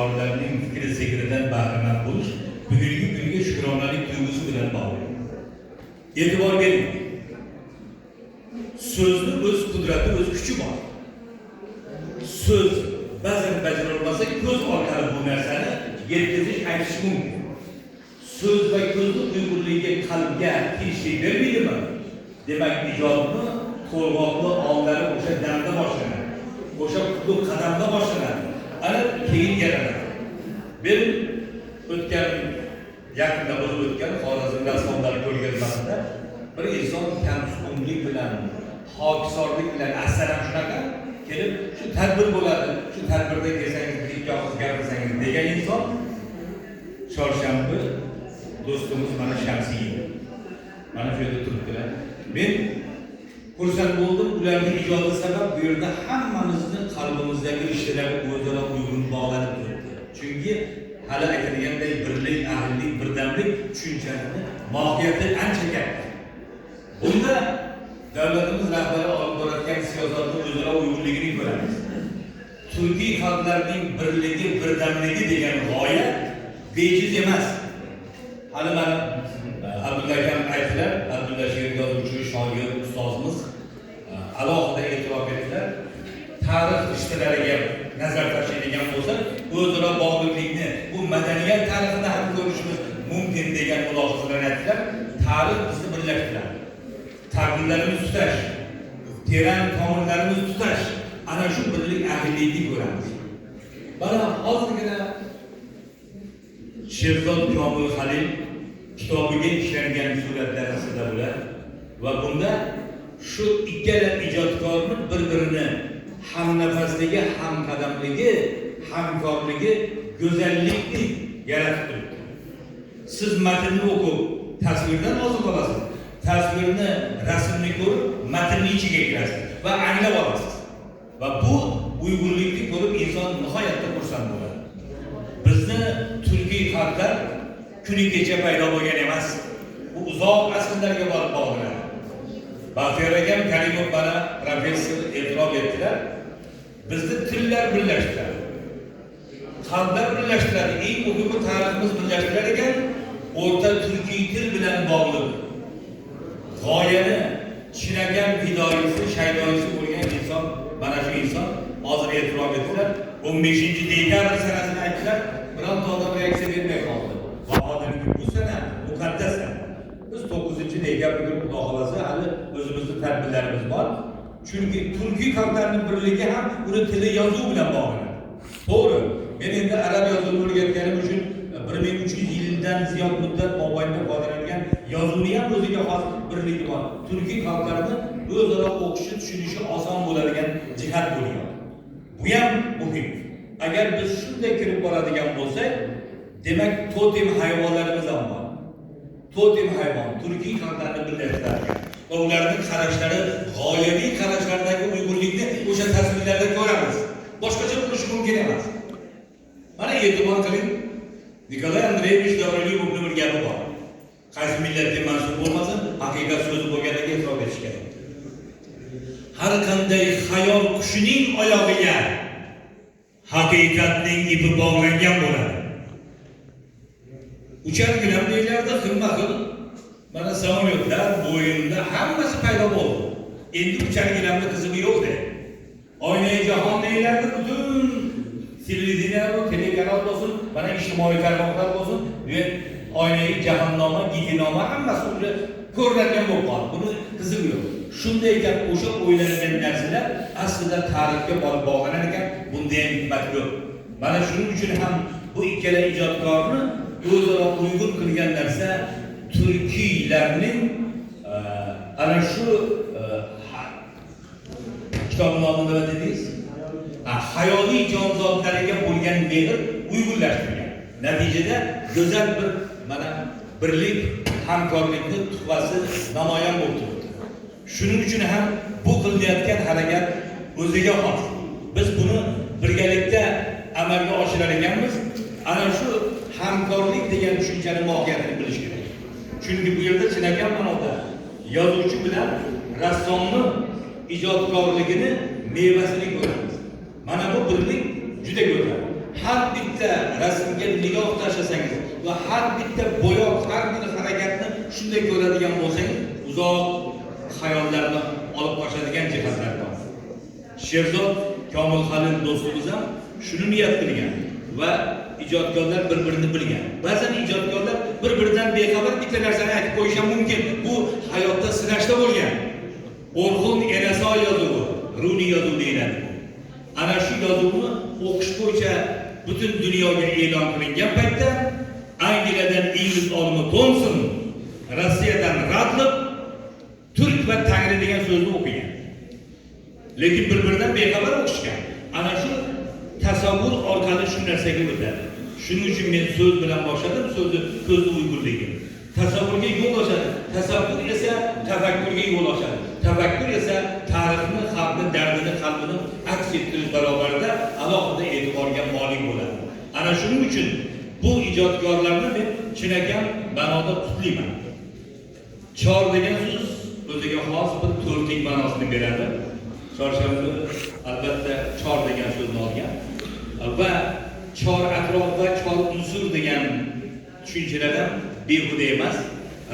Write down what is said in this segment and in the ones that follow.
ijodkorlarning fikri zikridan bahramand bo'lish bugungi kunga shukronalik tuyg'usi bilan bog'liq. E'tibor bering. So'zni o'z qudrati, o'z kuchi bor. So'z ba'zan bajarolmasa, ko'z orqali bu narsani yetkazish, aytish mumkin. So'z va ko'zni uyg'unligi qalbga tinchlik bermaydimi? Demak, ijodni to'lg'oqli onlari o'sha damda boshlanadi. O'sha qutlug' qadamda boshlanadi. Ana keyin yaraladi. Men o'tgan, yaqinda bo'lib o'tgan Xorazm rassomlari ko'rgazmasida bir inson kamsuqumlik bilan, hokisorlik bilan, asar ham shunaqa kelib, shu tadbir bo'ladi, shu tadbirda kelsangiz, bir ikki og'iz gapirsangiz degan inson chorshanba do'stimiz mana Shamsiy. Mana shu yerda turibdilar. Men xursand bo'ldim, ularning ijodi sabab bu yerda hammamizni qalbimizdagi rishtalar o'zaro uyg'un bog'lanib turibdi. Chunki hali aytilganday birlik, ahillik, birdamlik tushunchasini mohiyati ancha katta. Bunda davlatimiz rahbari olib borayotgan siyosatni o'zaro uyg'unligini ko'ramiz. Turkiy xalqlarning birligi, birdamligi degan g'oya bejiz emas. Hali mana Abdulla akam aytdilar, Abdulla she'r yozuvchi, shoir ustozimiz alohida e'tirof etdilar. Tarix rishtalariga nazar tashlaydigan bo'lsak, o'zaro bog'liqlikni bu madaniyat tarixida ham ko'rishimiz mumkin degan mulohazalarni aytdilar. Tarix bizni birlashtiradi. Taqdirlarimiz tutash, teran tomirlarimiz tutash. Ana shu birlik, ahillikni ko'ramiz. Mana hozirgina Sherzod Komil Halil kitobiga ishlangan suratlar aslida bular va bunda shu ikkala ijodkorni bir-birini hamnafasligi, hamqadamligi, hamkorligi go'zallikni yaratib turibdi. Siz matnni o'qib tasvirdan oziq olasiz. Tasvirni, rasmni ko'rib matnni ichiga kirasiz va anglab olasiz. Va bu uyg'unlikni ko'rib inson nihoyatda xursand bo'ladi. Bizni turkiy xalqlar kuni kecha paydo bo'lgan emas. Bu uzoq asrlarga borib bog'lanadi. Baxtiyor akam Karimov mana professor e'tirof etdilar. Bizni tillar birlashtiradi. Xalqlar birlashtiradi. Eng muhimi tariximiz birlashtirar ekan, o'rta turkiy til bilan bog'liq. G'oyani chinakam fidoyisi, shaydoyisi bo'lgan inson mana shu inson hozir e'tirof etdilar. 15 dekabr sanasini aytdilar. Bironta odam reaksiya bermay qoldi. Vaholanki bu sana muqaddas sana. Biz 9 dekabr kuni, Xudo xohlasa, hali o'zimizni tadbirlarimiz bor. Chunki turkiy xalqlarning birligi ham uni tili, yozuv bilan bog'lanadi. To'g'ri. Men endi arab yozuvini o'rgatganim uchun 1300 yildan ziyod muddat mobaynida foydalangan yozuvni ham o'ziga xos birligi bor. Turkiy xalqlarni o'zaro o'qishi, tushunishi oson bo'ladigan jihat bo'lgan. Bu ham muhim. Agar biz shunday kirib boradigan bo'lsak, demak, totem hayvonlarimiz ham bor. Totem hayvon turkiy xalqlarni birlashtiradi va ularning qarashlari, g'oyaviy qarashlardagi uyg'unlikni o'sha tasvirlarda ko'ramiz. Boshqacha bo'lishi mumkin emas. Mana e'tibor qiling, Nikolay Andreyevich Dobrolyubovni bir gapi bor. Qaysi millatga mansub bo'lmasin, haqiqat so'zi bo'lganiga e'tirof etish kerak. Har qanday xayol qushining oyog'iga haqiqatning ipi bog'langan bo'ladi. Uchar gilam deyilardi, xilma xil mana samolyotlar, bo'yinda hammasi paydo bo'ldi. Endi uchar gilamni qizig'i yo'qda. Oynai jahon deyilardi, butun televideniye, telekanal bo'lsin, mana ijtimoiy tarmoqlar bo'lsin, bu oynai jahonnoma, gidinoma hammasi уже ko'rinadigan bo'lib qoldi. Buni qizig'i yo'q. Shunday ekan, o'sha o'ylangan narsalar aslida tarixga borib bog'lanar ekan, bunda ham hikmat ko'p. Mana shuning uchun ham bu ikkala ijodkorni o'zaro uyg'un qilgan narsa turkiylarning ana shu kitob nomi nima dedingiz? Ha, xayoliy jonzotlarga bo'lgan mehr uyg'unlashtirgan. Natijada go'zal bir mana birlik, hamkorlikni tuhfasi namoyon bo'lib turibdi. Shuning uchun ham bu qilinayotgan harakat o'ziga xos. Biz buni birgalikda amalga oshirar ekanmiz, ana shu hamkorlik degan tushunchani mohiyatini bilish kerak. Chunki bu yerda chinakam ma'noda yozuvchi bilan rassomni ijodkorligini mevasini ko'ramiz. Mana bu birlik juda go'zal. Har bitta rasmga nigoh tashlasangiz va har bitta bo'yoq, har bir harakatni shunday ko'radigan bo'lsangiz, uzoq xayollarni olib qochadigan jihatlar bor. Sherzod Komil Halil do'stimiz ham shuni niyat qilgan va ijodkorlar bir-birini bilgan. Ba'zan ijodkorlar bir-biridan bexabar bitta narsani aytib qo'yishi ham mumkin. Bu hayotda sinashda bo'lgan. O'rxun Enasoy yozuvi, runiy yozuv deyiladi bu. Ana shu yozuvni o'qish bo'yicha butun dunyoga e'lon qilingan paytda Angliyadan ingliz olimi Tomson, Rossiyadan Radlov turk va Tangri degan so'zni o'qigan. Lekin bir-biridan bexabar o'qishgan. Ana shu tasavvur orqali shu narsaga o'tadi. Shuning uchun men so'z bilan boshladim, so'zni ko'zni uyg'unligi. Tasavvurga yo'l ochadi. Tasavvur esa tafakkurga yo'l ochadi. Tafakkur esa tarixni, xalqni dardini, qalbini aks ettirish barobarida alohida e'tiborga molik bo'ladi. Ana shuning uchun bu ijodkorlarni men chinakam ma'noda qutlayman. Chor degan so'z o'ziga xos bir to'rtlik ma'nosini beradi. Chorshanba albatta chor degan so'zni olgan va chor atrof va chor unsur degan tushunchalar ham behuda emas.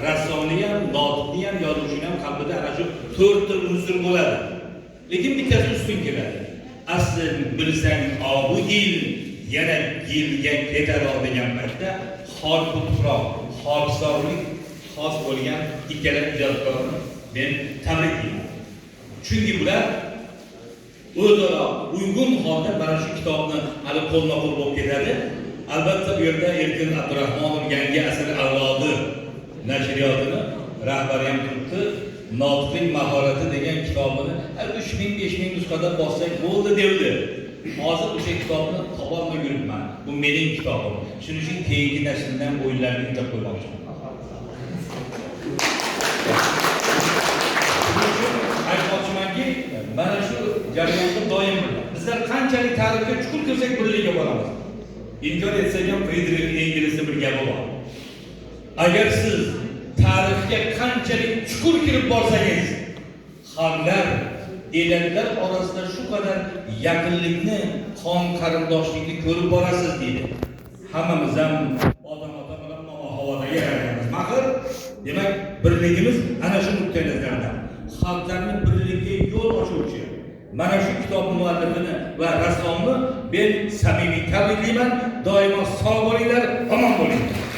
Rassomni ham, notiqni ham, yozuvchini ham qalbida ana shu to'rtta unsur bo'ladi. Lekin bittasi ustun keladi. Asli bilsang obu gil yana gilga ketar degan paytda xok tuproq, xokisorlik xos bo'lgan ikkala ijodkorni men tabriklayman. Chunki bular o'zaro uyg'un holda mana shu kitobni hali qo'lma-qo'l bo'lib ketadi. Albatta bu yerda Erkin Abdurahmonov Yangi asr avlodi nashriyotini rahbari ham turibdi. Notiqlik mahorati degan kitobini 3000 5000 nusxada bossak bo'ldi devdi. Hozir o'sha kitobni topolmay yuribman. Bu mening kitobim. Shuning uchun keyingi nashrdan o'yinlarni yuklab qo'ymoqchiman. Shuning uchun aytmoqchimanki, mana shu jarayonda doim bizlar qanchalik tarixga chuqur kirsak birlikka boramiz. Inkor etsak ham Fridrix Engelsning bir gapi bor. Agar siz tarixga qanchalik chuqur kirib borsangiz, xalqlar, elatlar orasida shu qadar yaqinlikni, qon qarindoshlikni ko'rib borasiz deydi. Hammamiz ham odam ota bilan momo havoda yaralganmiz. Axir, demak, birligimiz ana shu nuqtai nazardan. Xalqlarni birligiga yo'l ochuvchi mana shu kitob muallifini va rassomni men samimiy tabriklayman. Doimo sog' bo'linglar, omon bo'linglar.